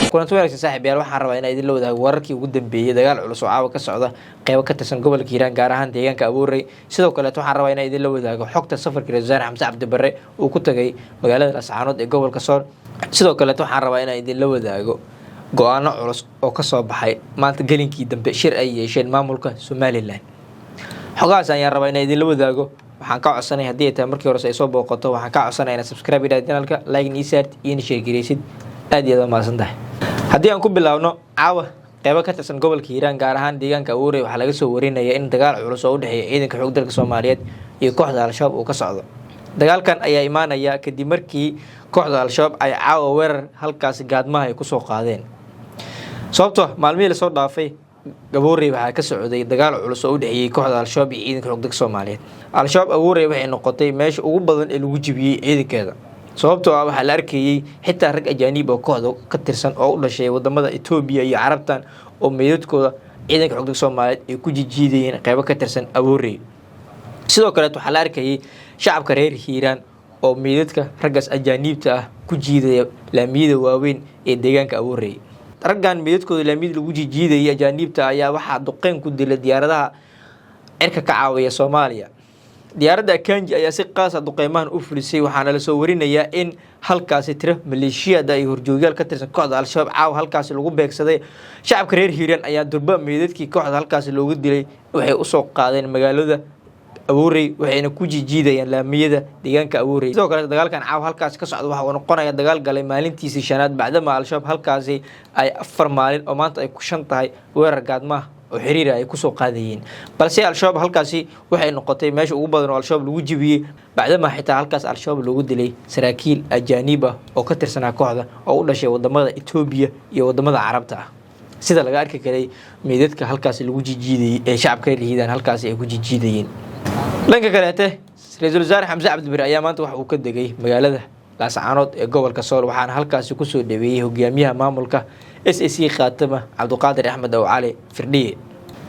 Kulanti wanaagsan, saaxiibayaal. Waxaan rabaa inaan idinla wadaago wararkii ugu dambeeyey dagaal culus oo caawa ka socda qeybo ka tirsan gobolka Hiiraan, gaar ahaan deegaanka Abuurey. Sidoo kaleet waxaan rabaa inaan idinla wadaago xogta safarka ra-iisul wasaare Xamse Cabdi Barre uu ku tagay magaalada Lascaanood ee gobolka Sool. Sidoo kaleet waxaan rabaa inaan idinla wadaago go-aano culus oo kasoo baxay maanta gelinkii dambe shir ay yeesheen maamulka Somaliland. Xogahaas ayaan rabaa inaan idinla wadaago. Waxaan ka codsanay, haddii ay tahay markii horese ay soo booqato, waxaan ka codsanaya inaad subscribe idhaad channelka, like ii saart iyona share gareysid. Aad iyo aad waa mahadsan tahay. Haddii aan ku bilaabno, caawa qeybo ka tirsan gobolka Hiiraan, gaar ahaan deegaanka Abuurey, waxaa laga soo warinaya in dagaal culus oo u dhexeeya ciidanka xoog dalka Soomaaliyeed iyo kooxda Al-Shabaab uu ka socdo. Dagaalkan ayaa imaanaya kadib markii kooxda Al-Shabaab ay caawa weerar halkaasi gaadmaha ay kusoo qaadeen, sababto maalmihii lasoo dhaafay Abuurey waxaa ka socday dagaal culus oo u dhexeeyey kooxda Al-Shabaab iyo ciidanka xoog dalka Soomaaliyeed. Al-Shabaab Abuurey waxay noqotay meesha ugu badan ee lagu jibiyey ciidankeeda, sababtoo ah waxaa la arkayey xitaa rag ajaaniib oo kooxda ka tirsan oo u dhashay wadamada Itoobiya iyo Carabtan oo meydadkooda ciidanka xoog dalka Soomaaliyeed ay ku jijiidayeen qeybo ka tirsan Abuurey. Sidoo kaleet waxaa la arkayey shacabka reer Hiiraan oo meydadka raggaas ajaaniibta ah ku jiidaya laamiyada waaweyn ee deegaanka Abuurey. Raggan meydadkooda laamiyada lagu jijiidayay ajaaniibta ayaa waxaa duqeyn ku dilay diyaaradaha cirka ka caawiya Soomaaliya. Diyaaradda Akanji ayaa si qaasa duqeymahan u fulisay, waxaana lasoo warinayaa in halkaasi tiro maleeshiyada iyo horjoogyaal ka tirsan kooxda Al-Shabaab caawa halkaasi lagu beegsaday. Shacabka reer Hiiraan ayaa durba meydadkii kooxda halkaasi looga dilay waxay usoo qaadeen magaalada Abuurey, waxayna ku jijiidayaan laamiyada deegaanka Abuurey. Sidoo kale dagaalkan caawa halkaasi ka socda waxa uu noqonaya dagaal galay maalintiisii shanaad, bacdama Al-Shabaab halkaasi ay 4 maalin oo maanta ay ku 5 tahay weerar gaadmaha oo xiriira ay kusoo qaadayeen. Balse Al-Shabaab halkaasi waxay noqotay meesha ugu badan oo Al-Shabaab lagu jibiyey, bacdama xitaa halkaas Al-Shabaab loogu dilay saraakiil ajaaniib ah oo ka tirsanaa kooxda oo u dhashay wadamada Itoobiya iyo wadamada Carabta ah, sida laga arki karay meydadka halkaasi lagu jijiidayey ee shacabka reer Hiiraan halkaasi ay ku jijiidayeen. Dhanka kaleete, ra-iisul wasaare Xamse Cabdi Barre ayaa maanta waxa uu ka degay magaalada Laascaanood ee gobolka Sool, waxaana halkaasi kusoo dhaweeyey hogaamiyaha maamulka SSC Khaatuma, Cabdiqaadir Axmed Ow Cali Firdhiye.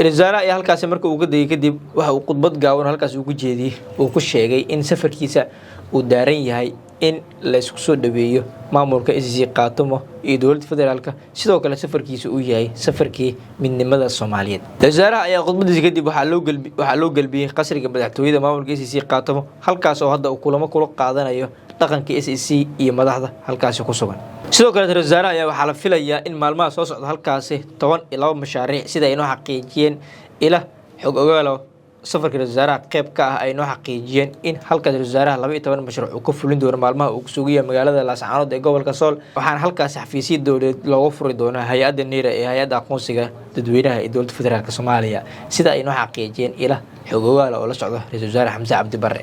Ra-isul wasaare ayaa halkaasi marka uu ka degay kadib waxa uu khudbad gaaban halkaasi ugu jeediyey uu ku sheegay in safarkiisa uu daaran yahay in laysku soo dhaweeyo maamulka SSC Khaatumo iyo dowladda federaalka, sidoo kale safarkiisa uu yahay safarkii midnimada Soomaaliyeed. Ra-isul wasaaraha ayaa khudbadiisa kadib waxaa loo gelbiyey qasriga madaxtooyada maamulka SSC Khaatumo, halkaas oo hadda uu kulamo kula qaadanayo dhaqanka SSC iyo madaxda halkaasi ku sugan. Sidoo kale ra-isul wasaaraha ayaa waxaa la filayaa in maalmaha soo socda halkaasi 12 mashaariic, sida ay noo xaqiijiyeen ila xog ogaalo safarka ra-isul wasaaraha qeyb ka ah, ay noo xaqiijiyeen in halkaas ra-isul wasaaraha 12 mashruuc uu ka fulin doono maalmaha uu kusugan yahay magaalada Laascaanood ee gobolka Sool. Waxaana halkaasi xafiisyo dowladeed looga furi doonaa hay-adda NIRA ee hay-adda aqoonsiga dadweynaha ee dowladda federaalk Soomaaliya, sida ay noo xaqiijiyeen ila xog ogaala oo la socdo ra-isul wasaare Xamse Cabdi Barre.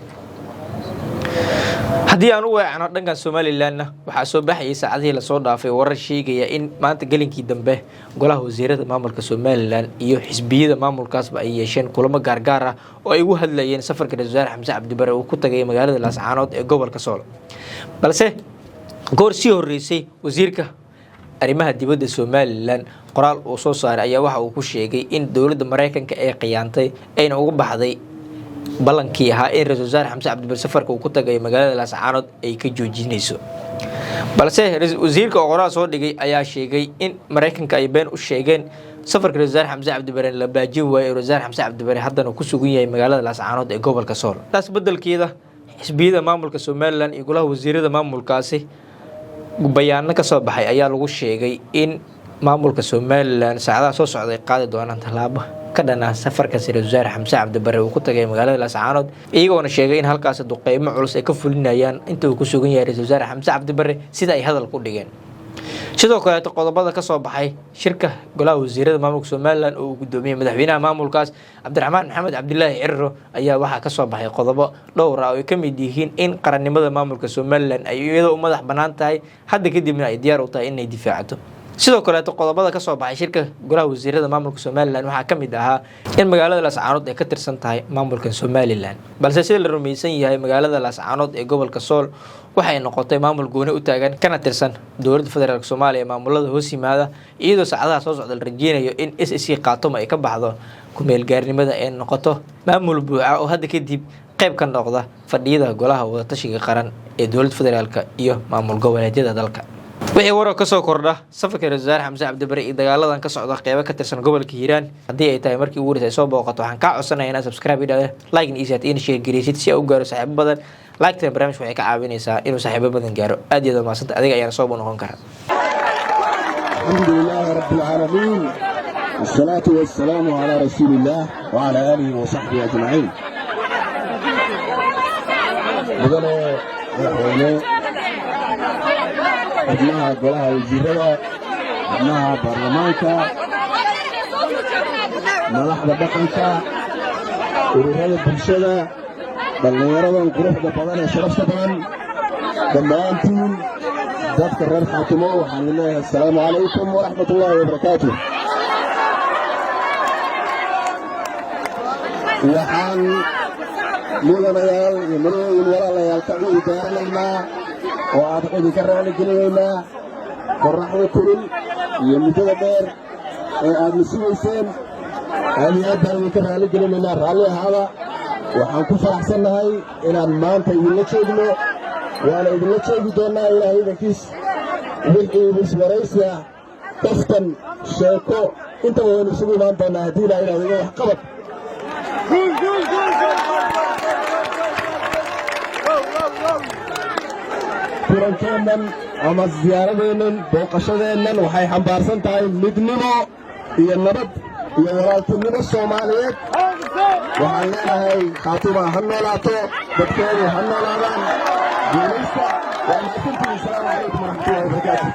Haddii aan u weecno dhankan Somalilandna, waxaa soo baxayay saacadihii lasoo dhaafay warar sheegaya in maanta gelinkii dambe golaha wasiirada maamulka Somaliland iyo xisbiyada maamulkaasba ay yeesheen kulamo gaargaar ah oo ay ugu hadlayeen safarka ra-isul wasaare Xamse Cabdi Barre uu ku tagay magaalada Laascaanood ee gobolka Sool. Balse goor sii horeysay, wasiirka arrimaha dibadda Somaliland qoraal uu soo saaray ayaa waxa uu ku sheegay in dowladda Mareykanka ay khiyaantay, ayna uga baxday ballankii ahaa in ra-isul wasaare Xamse Cabdi Barre safarka uu ku tagay magaalada Laascaanood ay ka joojinayso. Balse wasiirka oo qoraal soo dhigay ayaa sheegay in Mareykanka ay been u sheegeen, safarka ra-isul wasaare Xamse Cabdi Barre la baajin waayo, ra-isul wasaare Xamse Cabdi Barre haddana ku sugan yahay magaalada Laascaanood ee gobolka Sool. Taas beddelkeeda, xisbiyada maamulka Somaliland iyo golaha wasiirada maamulkaasi bayaano ka soo baxay ayaa lagu sheegay in maamulka Somaliland saacadaha soo socda ay qaadi doonaan tallaabo ka dhan ah safarka ra-isul wasaare Xamse Cabdi Barre uu ku tagay magaalada Laascaanood, iyagoona sheegay in halkaasi duqeymo culus ay ka fulinayaan inta uu ku sugan yahay ra-isul wasaare Xamse Cabdi Barre, sida ay hadal ku dhigeen. Sidoo kaleeto, qodobada ka soo baxay shirka golaha wasiirada maamulka Somaliland oo uu gudoomiyey madaxweynaha maamulkaas, Cabdiraxmaan Maxamed Cabdilaahi Cirro, ayaa waxaa kasoo baxay qodobo dhowr ah oo ay ka mid yihiin in qarannimada maamulka Somaliland ay iyadoo u madax bannaan tahay, hadda kadibna ay diyaar u tahay inay difaacato. Sidoo kaleeto, qodobada kasoo baxay shirka golaha wasiirada maamulka Somaliland waxaa ka mid ahaa in magaalada Laascaanood ay ka tirsan tahay maamulka Somaliland. Balse sida la rumaysan yahay, magaalada Laascaanood ee gobolka Sool waxay noqotay maamul gooni u taagan kana tirsan dowladda federaalk Soomaaliya ee maamulada hoos yimaada, iyadoo saacadaha soo socda la rajeynayo in SSC Khaatumo ay ka baxdo ku-meelgaarnimada ee noqoto maamul buuxa oo hadda kadib qayb ka noqda fadhiyada golaha wadatashiga qaran ee dowladda federaalk iyo maamul goboleedyada dalka. Wixii warar ka soo kordha safarka ra-iisul wasaare Xamse Cabdi Barre iyo dagaaladan ka socda qeybo ka tirsan gobolka Hiiraan, haddii ay tahay markii ugu horreysay ay soo booqato, waxaan kaa codsanaya inaad subscribe idhahdo, like iisaad, ina share gareysid si aa u gaaro saaxiibo badan. Like-tana barnaamijka waxay ka caawinaysaa inuu saaxiibo badan gaaro. Aad iyo aad mahadsanta, adiga ayaana soo noqon kara. الحمد لله رب العالمين، والصلاة والسلام على رسول الله وعلى آله وصحبه أجمعين. Mudane madaxweyne, xubnaha golaha wasiirada, xubnaha baarlamaanka, madaxda dhaqanka, ururada bulshada, dhallinyaradan quruxda badan ee sharafta badan, dhammaantiin dadka reer Khaatumo, waxaan leeyahay assalaamu calaykum waraxmat ullaahi wabarakaatu. Waxaan, mudanayaal iyo marooyin, walaalayaal, ka cudur daaranaynaa oo aad idinka raali gelinaynaa qorraxda kulul iyo muddada dheer ee aadna sugayseen. Aad iyo aad baan idinka raali gelinaynaa, raalli ahaada. Waxaan ku faraxsannahay inaan maanta idinla joogno, waana idinla joogi doonnaa Ilaahay idankiis. Wixii iswaraysi ah, kaftan, sheeko, intaba waynu isugu imaan doonnaa haddii Ilahay idhahdo, iyo waxqabad. Kulankeennan ama ziyaaradeennan, booqashadeennan waxay xambaarsan tahay midnimo iyo nabad iyo walaaltinimo Soomaaliyeed. Waxaan leenahay Khaatuma ha noolaato, dadkeedu ha noolaadaan, guulaysta. Waa mahadsantihiin. Asalaamu calaykum waraxmatullahi wabarakaatu.